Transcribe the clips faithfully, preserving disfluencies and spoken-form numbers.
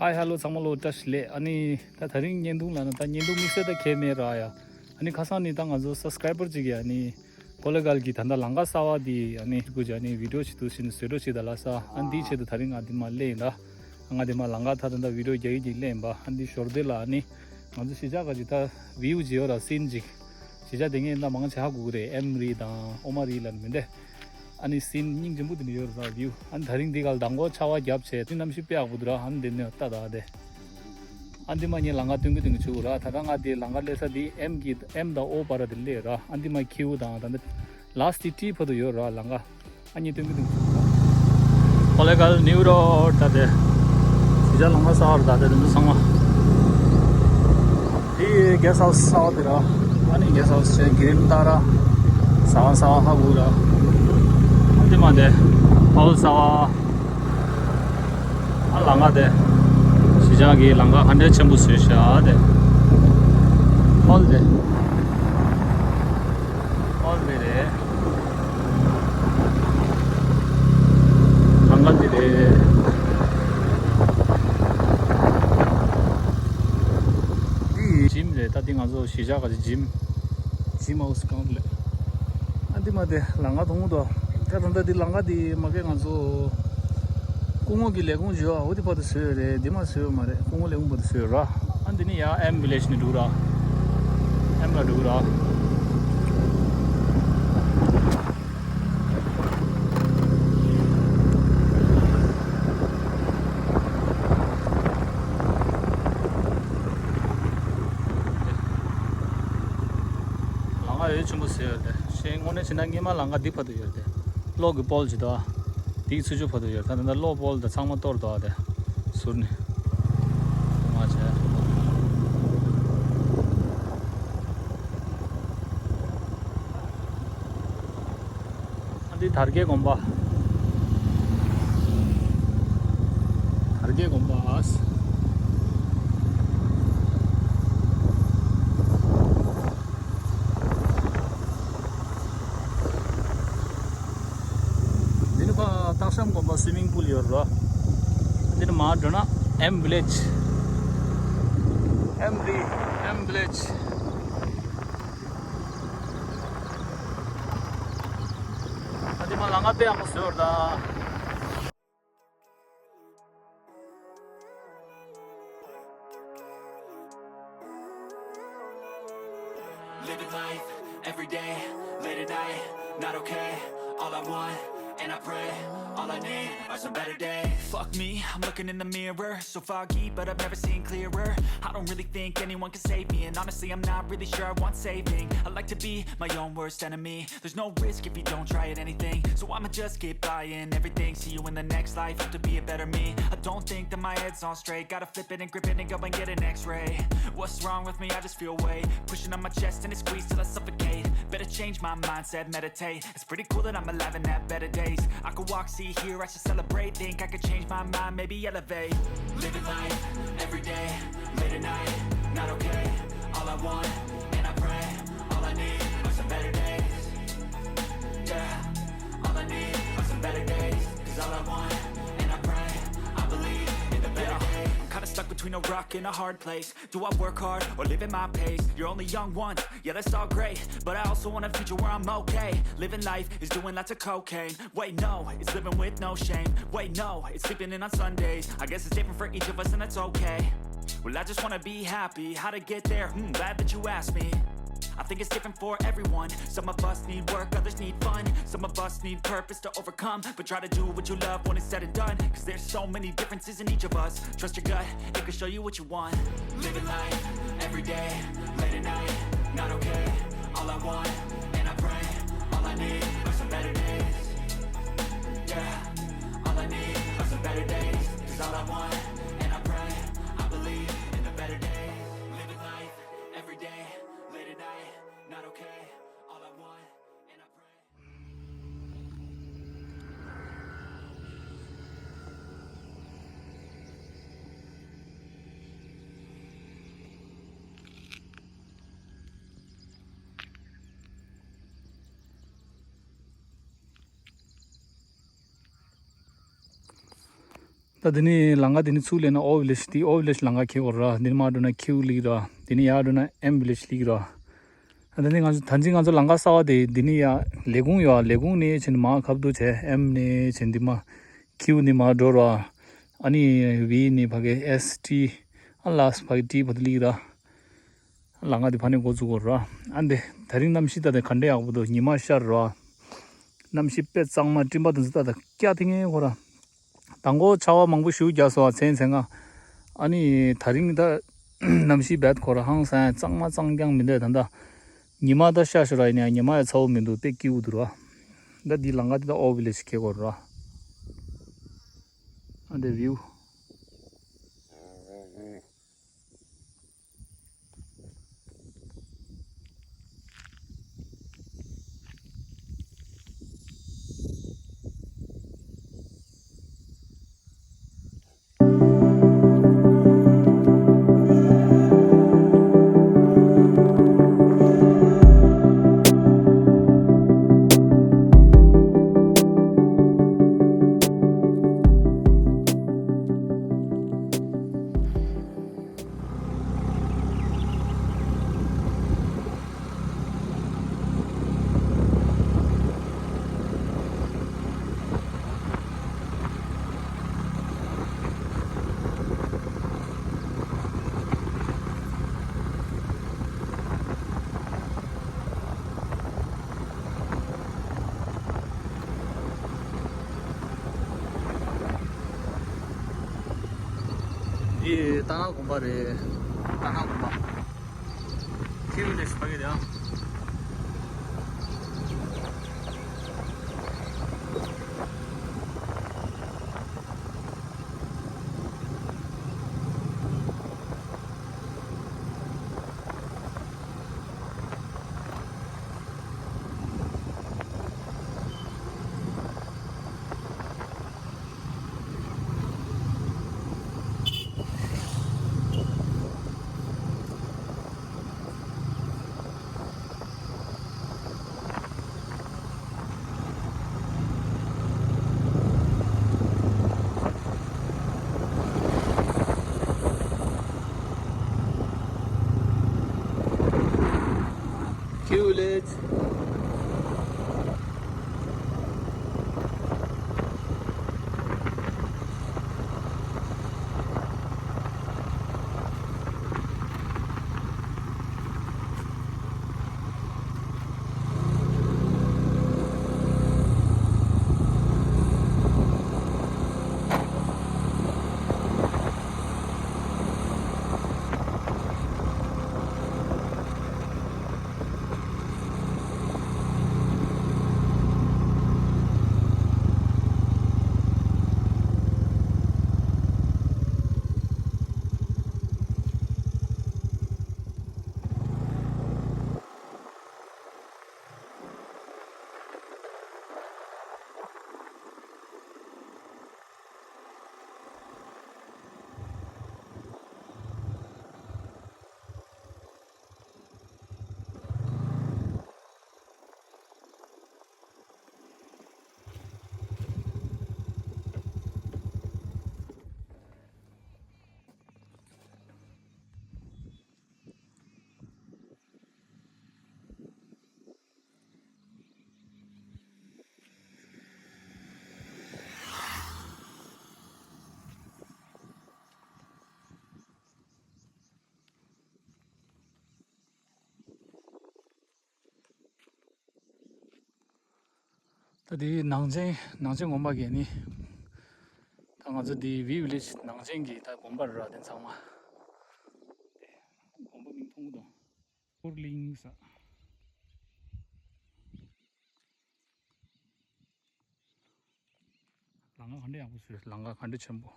ཧའི་ཧེ་ལོ་ཚང་མ་ལོ་བཀྲ་ཤིས་བདེ་ལེགས། ཨ་ནི་ད་དེ་རིང་བརྙན་ཐུང་ལབ་ན་ད་བརྙན་ཐུང་དམིགས་བསལ་ད་གང་ཡང་མེད་ར་ཡ། ཨ་ནི་ཁ་སང་ནི་ད་ང་ཚོ་སབ་སི་ཀ་རའི་བར་ཅིག་གིས་ཨ་ནི་ཀོ་ལེ་གལ་གྱི་ད་ལྟ་ལམ་ཁ་གསར་པ་དེ་ཨ་ནི་ཅིག་གུ་ཅིག་ཨ་ནི་བི་ཌི་ཡོ་ཞིག་འདུག་ཟེར་ནས་བཟོ་འདྲ་ཞིག་ད་ལབ་ས། ཨ་ནི་དེའི་ཆེད་དུ་དེ་རིང་ང་འདི་མར་སླེབས་ཡིན་ད། ང་འདི་མར་ལམ་ཁ་ད་ད་ལྟ་བི་ཌི་ཡོ་རྒྱག་གི་ཅིག་སླེབས་ཡིན་པ། ཨ་ནི་འདི་ཞོར་དེ་ལ་ཨ་ནི་ང་ཚོ་གཞིས་ཆགས་ག་ཅིག་ད་བིའུ་ཅིག་ཡོད་ར་སིན་ཅིག་གཞིས་ཆགས་དེ་ངས་ད་མང་ཆེ་ཧ་གོ་གི་རེད། ཨེམ་རི་དང་ཨོ་མ་རི་ལབ་མི་འདི། ཨ་ནི་སིན་སྙིང་རྗེ་མོ་དེ་འདྲ་ཡོད་རེད་ད་བིའུ། ཨ་ནི་དེ་རིང་འདི་ག་ལ་མདང་དགོང་ཆར་པ་བརྒྱབ་བྱས་དེ་གནམ་གཤིས་དཔེ་ཡག་པོ་འདུག་ར། ཨ་ནི་འདི་ནས་ལྟ་ད་དེ། ཨ་འདི་མ་ངས་ལམ་ཁ་སྟོན་གི་སྟོན་གི་བྱེད་དགོས་ར། ད་ལྟ་ང་དེ་ལམ་ཁ་སླེབས་ས་དེ་ཨེམ་གི་ཨེམ་དང་ཨོ་བར་དེ་སླེབས་ར། ཨ་འདི་མ་ཁྱེའུ་དང་ད་ལྟ་ལ་སི་ཊི་ཊི་བར་དུ་ཡོད་ར་ལམ་ཁ། ཨ་ནི་སྟོན་གི་སྟོན་གི་བྱེད་དགོས་ར། ཀོ་ལེ་གལ་ནིའུ་རོཌ་ད་དེ། གཞིས་ཆགས་ལམ་ཁ་གསར་པ་རེད་ད་དེ་འདི་ཚོ་ཚང་མ། འདི་གེ་སི་ཧའུ་སི་གསར་པ་དེ་ར། ཨ་ནི་གེ་སི་ཧའུ་སི་བྱས་གི་རིམ་ལྟར་ར། གསར་པ་གསར་པ་ཧ་གོ་ར། ཨ་འདི་མ་དེ་ཧོལ་གསར་པ། ཨ་ལམ་ཁ་དེ་གཞིས་ཆགས་ཀྱི་ལམ་ཁ་ག་འདྲ་ཆེན་པོ་བཟོས་ཤག་དེ། ཧོལ་དེ། ཨོལ་མེ་རེད། ཐང་ག་འདི་རེད། འདི་ཇིམ་རེད། ད་འདི་ང་ཚོ་གཞིས་ཆགས་ག་ཅིག་ཇིམ། ཇིམ་ཧའུ་སི་གང་རེད། ཨ་འདི་མ་དེ་ལམ་ཁ་མཐོང་གི་འདུག་ད་ད་ལྟ་འདི་ལམ་ཁ་འདི་མ་གི་ང་ཚོ་སྐུ་ངོ་གི་ལས་ཁུངས་བརྗོད་ཨ་འོ་དེ་བར་དུ་བཟོས་ཡོད་རེད། འདི་མ་བཟོས་ཡོད་མ་རེད། སྐུ་ངོ་ལས་ཁུངས་བར་དུ་བཟོས་ཡོད་ར། ཨ་འདི་ནི་ཡ་ཨེམ་བི་ལེ་ཇི་ནས་འགྲོ་ར། ཨེམ་ལ་འགྲོ་ར། ལམ་ཁ་ཡོད་ཆེན་པོ་ཟེར་ཡོད་དེ། ཤེས་དངོས་གནས་བྱས་ན་སྔས་མ་ལམ་ཁ་འདི་བར་དུ་ཡོད་དེ། གློག་གི་པོལ་ཅིག་འདུག་དེའི་ཚུར་ཕྱོགས་བར་དུ་ཡོད། ད་ད་ལྟ་གློག་པོལ་དང་ཚང་མ་གཏོར་འདུག་དེ། ཟུར་ནས། ང་བྱས། ཨ་འདི་དར་རྒྱས་དགོན་པ། དར་རྒྱས་དགོན་པ། འདི་ནི་ཕ་སྟག་ཤམ་དགོན་པ་སུའི་མིང་པུལ་ཡོད་རེད། འདི་ནི་མར་འགྲོ་ན་ཨེམ་བི་ལེ་ཇི། ཨེམ་རི། ཨེམ་བི་ལེ་ཇི། ཨ་འདི་མ་ལམ་ཁ་དཔེ་ཡག་པོ་བཟོས་ཡོད་རེད་ད། Living life, every day, late at night, not okay. All I want, and I pray, all I need are some better days. Fuck me, I'm looking in the mirror, so foggy, but I've never seen clearer. I don't really think anyone can save me, and honestly, I'm not really sure I want saving. I like to be my own worst enemy. There's no risk if you don't try at anything. So I'ma just keep buying everything. See you in the next life, have to be a better me. I don't think that my head's on straight. Gotta flip it and grip it and go and get an x-ray. What's wrong with me? I just feel weight pushing on my chest and it squeezes till I suffocate. Better change my mindset, meditate. It's pretty cool that I'm alive and have better days. I could walk, see, hear, I should celebrate. Think I could change my mind, maybe elevate. Living life, every day, late at night, not okay. All I want, and I pray, all I need are some better days. Yeah, all I need are some better days. 'Cause all I want, and I pray, I believe in the better days. I'm kinda stuck between a rock and a hard place. Do I work hard or live at my pace? You're only young once, yeah, that's all great. But I also want a future where I'm okay. Living life is doing lots of cocaine. Wait, no, it's living with no shame. Wait, no, it's sleeping in on Sundays. I guess it's different for each of us, and that's okay. Well, I just wanna be happy. How to get there? Hmm, glad that you asked me. I think it's different for everyone. Some of us need work, others need fun. Some of us need purpose to overcome. But try to do what you love when it's said and done. 'Cause there's so many differences in each of us. Trust your gut, it can show you what you want. Living life, every day, late at night, not okay. All I want, and I pray, all I need are some better days. Yeah, all I need are some better days. 'Cause all I want, and I pray, I believe in the better days. Living life, every day, late at night, not okay. All I want, and I pray. ད་འདི་ནི་ལམ་ཁ་འདི་ནི་ཚུར་སླེབས་ན་ཨོ་ཝི་ལེཇ་དེ་ཨོ་ཝི་ལེཇ་ལམ་ཁ་འཁེལ་དགོས་ར། འདི་ནི་མར་འགྲོ་ན་ཁིའུ་སླེབས་ར། འདི་ནི་ཡར་འགྲོ་ན་ཨེམ་ཝི་ལེཇ་སླེབས་ར། ད་འདི་ནི་ང་ཚོ་ད་འཛིན་ང་ཚོ་ལམ་ཁ་གསར་པ་དེ་འདི་ནི་ཡ་ལས་ཁུངས་ཡོད། ལས་ཁུངས་ནས་བྱས་ནས་མར་ཁ་བསྡུ་བྱས་ཨེམ་ནས་བྱས་ནས་འདི་མར་ཁིའུ་ནས་མར་འགྲོ་ར། ཨ་ནི་ཝི་ནས་ཕ་གི་ཨེས་ཊི། ཨ་ལགས་ཕ་གི་ཊི་བར་དུ་སླེབས་ར། ལམ་ཁ་དེ་ཕ་ནས་འགོ་བཙུགས་དགོས་ར། ཨ་འདི་དེ་རིང་གནམ་གཤིས་ད་དེ་ག་འདྲ་ཡག་པོ་འདུག་ཉི་མ་ཤར་ར། གནམ་གཤིས་དཔེ་གཙང་མ་སྤྲིན་པ་དེ་ཚོ་ད་ད་སྐྱ་ཐིང་ངེ་ཁོ་ར། དང་པོ་ཆར་པ་མང་པོ་ཞིག་རྒྱག་སོང་བ་མཚན་མཚན་ག་ཨ་ནི་དེ་རིང་ད་གནམ་གཤིས་རྦད་ཁོ་ར་ཧང་སང་གཙང་མ་གཙང་རྐྱང་མི་འདུག་ད་ད་ཉི་མ་ད་ཤར་ཤར་ར་ཡིན་ཡང་ཉི་མ་ཡ་ཚ་བོ་མི་འདུག་དཔེ་སྐྱིད་པོ་འདུག་ར། ད་འདི་ལམ་ཁ་དེ་ད་ཨོ་ཝི་ལེཇ་འཁེལ་དགོས་ར། ཨ་འདི་ཝིའུ། འདི་རྟ་ནག་དགོན་པ་རེད། རྟ་ནག་དགོན་པ། ཁྱེད་ཀྱི་ལས་ཕ་གི་རེད་ཨ། ཁྱེད་ལས། ད་དེའི་ནང་ཆེན་ནང་ཆེན་དགོན་པ་གས་ནི། ད་ང་ཚོ་དེའི་ཝི་ཝི་ལེཇ་ནང་ཆེན་གྱི་ད་དགོན་པ་རེད་ར་དེ་ཚང་མ། དེ་དགོན་པ་མིང་མཐོང་གི་འདུག་ཀོར་ལིང་ས། ལམ་ཁ་ག་འདྲ་ཡག་པོ་བཟོས། ལམ་ཁ་ག་འདྲ་ཆེན་པོ།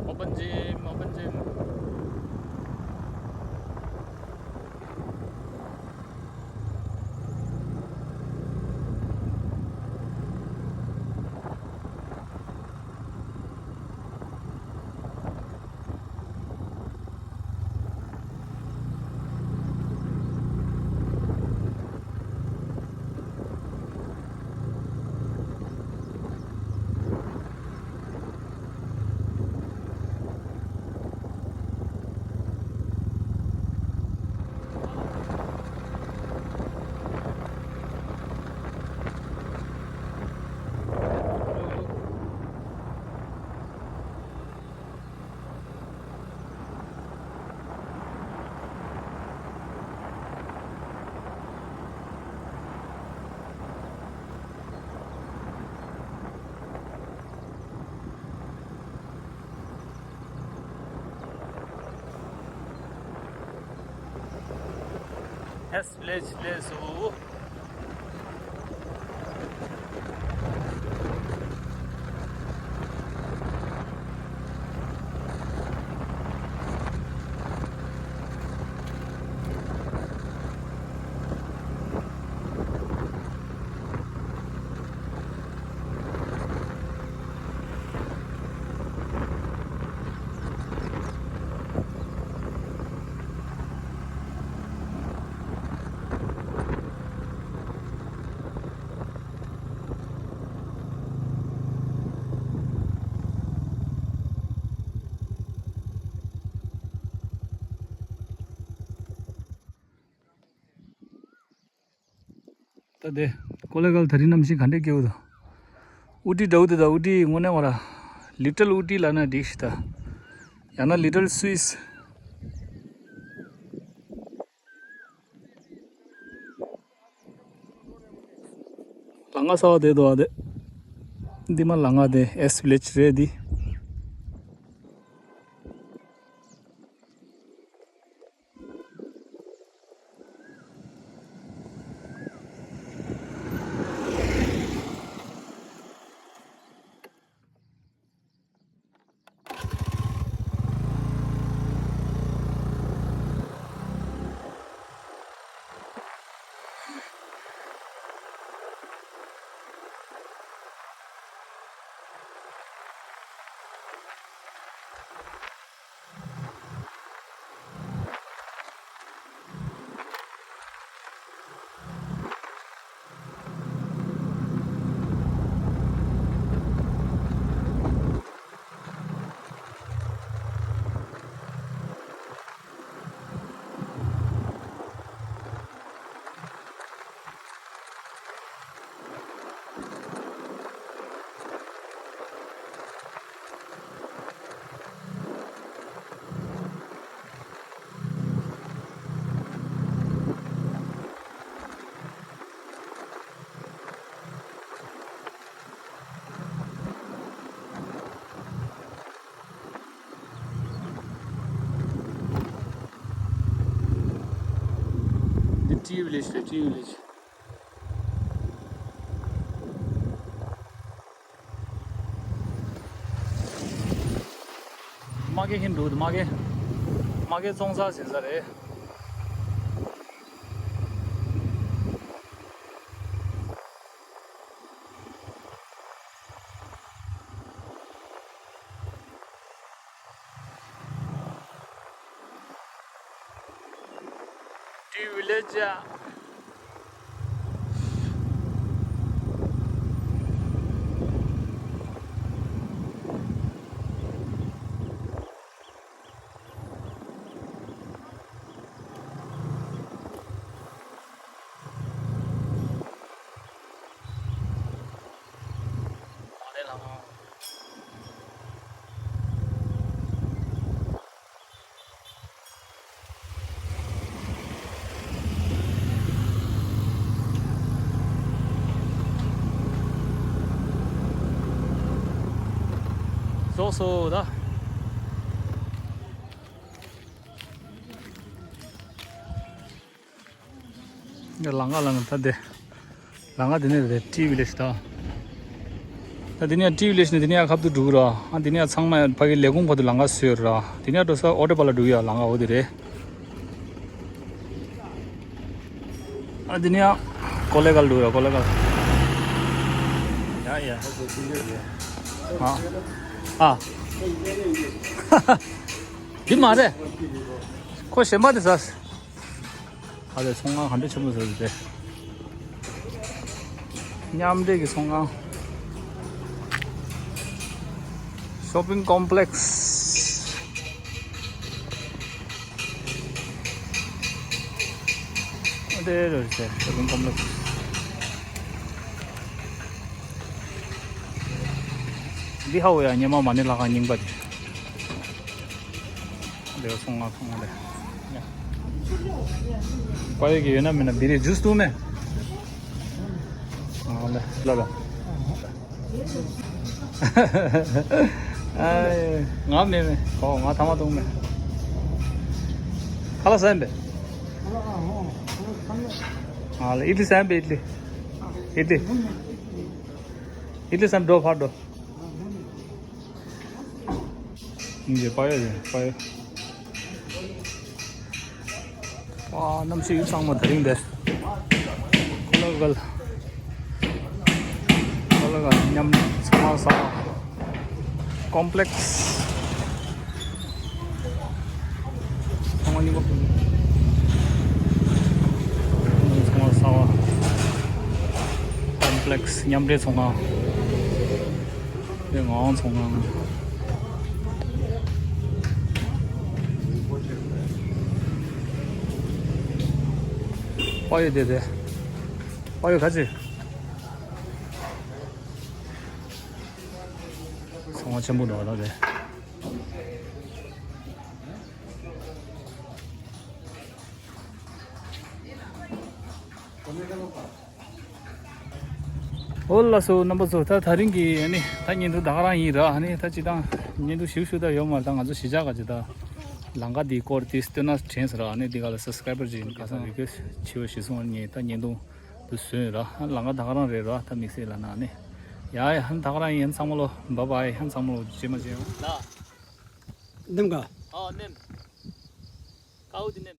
ཨོ་པན་ཇི། Yes, village, village. ད་དེ་ཀོ་ལེ་གལ་ད་རིང་གནམ་གཤིས་ག་འདྲས་སྐྱེ་བོ་དང་། ཨུ་ཏི་འདྲ་བོ་དེ་དང་། ཨུ་ཏི་དངོས་གནས་བ་ར། Little Ooty ལབ་ན་འགྲིག་ཤི་ད། ཡང་ན་Little Swiss། ལ་ང་ས་བ་དེ་དོ་བ་དེ། འདི་མ་ལ་ང་དེ་S Village རེད་འདི། འདི་tea village རེད། Tea village། མ་གེ་ཧིན་འདུག་མ་གེ། མ་གེ་བཙོང་ས་ཟིན་ས་རེད། Tea village ཡ། རྫོགས་སོ་ད། ལ་ང་ལ་ང་ད་དེ། ལ་ང་དེ་ནས་རེད། Tea village ད། ད་དེ་ནས་Tea village ནས་དེ་ནས་ཁ་ཐུག་འགྲོ་གི་ར། ཨ་དེ་ནས་ཚང་མ་ཕ་གི་ལས་ཁུངས་བར་དུ་ལ་ང་བཟོས་ར། དེ་ནས་འགྲོ་ས་ཨོ་ཏེ་པ་ལ་འགྲོ་གི་ཡ། ལ་ང་འོ་དེ་རེད། ཨ་དེ་ནས་ཀོ་ལེ་གལ་འགྲོ་གི་ར། ཀོ་ལེ་གལ། ཡ་ཡ། ཨ། ཨ། འདི་མ་རེད། ཁོ་གཞན་པ་དེ་ཟ། ཨ་རེ་ཚོང་ཁང་ག་འདྲ་ཆེན་པོ་ཟེར་ཏེ། མཉམ་འབྲེལ་གྱི་ཚོང་ཁང་། Shopping complex། ཨ་དེ་རེད་ཟེར། Shopping complex། འདི་ཧ་འོ་ཡ། ཉི་མ་མ་ཎི་ལྷ་ཁང་རྙིང་པ་དེ། འདི་སོང་ང་སོང་ང་ལེ། པ་ཡོད་ཀྱི་ཡོད་ན་མིན་ན་བི་རི་ཇུས་འདུག་མེད། ཨ་ལེ་ལ་ལ། ཨ་ང་མེད་མེད། ཨོ་ང་ཐ་མ་འདུག་མེད། ཁ་ལག་ཟ་ཡིན་པས། ཨ་ལ་ཨི་ལི་སམ་པེ་ཨི་ལི། ཨི་ལི། ཨི་ལི་སམ་འགྲོ་ཕར་འགྲོ། ཡིན་གྱི་པ་ཡོ་ཡིན་པ་ཡོ། ཨ་གནམ་གཤིས་གཙང་མ་དེ་རིང་འདི། ཁོ་ལ་གལ། ཁོ་ལ་གལ་མཉམ་ཚང་མ་ས། ཀོམ་པི་ལེགས། ཚང་མ་མཉམ་པོ། ཚང་མ་ས། ཀོམ་པི་ལེགས་མཉམ་འབྲེལ་ཚོང་ཁང་། དེ་ངག་དབང་ཚོང་ཁང་། པ་ཡོ་དེ་དེ། པ་ཡོ་ག་ཚོད། ཚང་མ་ཆེན་པོ་འདུག་ད་དེ། འོ་ལགས་སོ་རྣམ་པ་ཚོ། ད་དེ་རིང་གི་ཨ་ནི་ད་བརྙན་ཐུང་ད་ག་རང་ཡིན་ར། ཨ་ནི་ད་སྤྱིར་བཏང་བརྙན་ཐུང་ཞིབ་ཞིབ་ད་ཡོད་མ་རེད། ད་ང་ཚོ་གཞིས་ཆགས་ག་ཅིག་ད་ལམ་ཁ་འདིའི་སྐོར་དེ་སྟོན་ན་དྲན་ཟེར་ར། ཨ་ནི་འདི་ག་ལ་སབ་སི་ཀ་རའི་བར་ཅིག་ཡིན། ཁ་སང་རི་ཀུ་ཨེ་སི་ཊི་བྱས་པ་གཞིར་བཟུང་ངས་ད་བརྙན་ཐུང་འདི་བཟོས་ཡོད་ར། ལམ་ཁ་ད་ག་རང་རེད་ར། ད་དམིགས་བསལ་ལབ་ན་ཨ་ནི་ཡ་ཡ་ད་ག་རང་ཡིན། ཚང་མ་ལོ་བཱའི་བཱའི། ཚང་མ་ལོ་རྗེས་མ་མཇལ་ཡོང་། ལ། ནེམ་ག་ཨ་ནེམ། ཀའོ་དེ་ནེམ།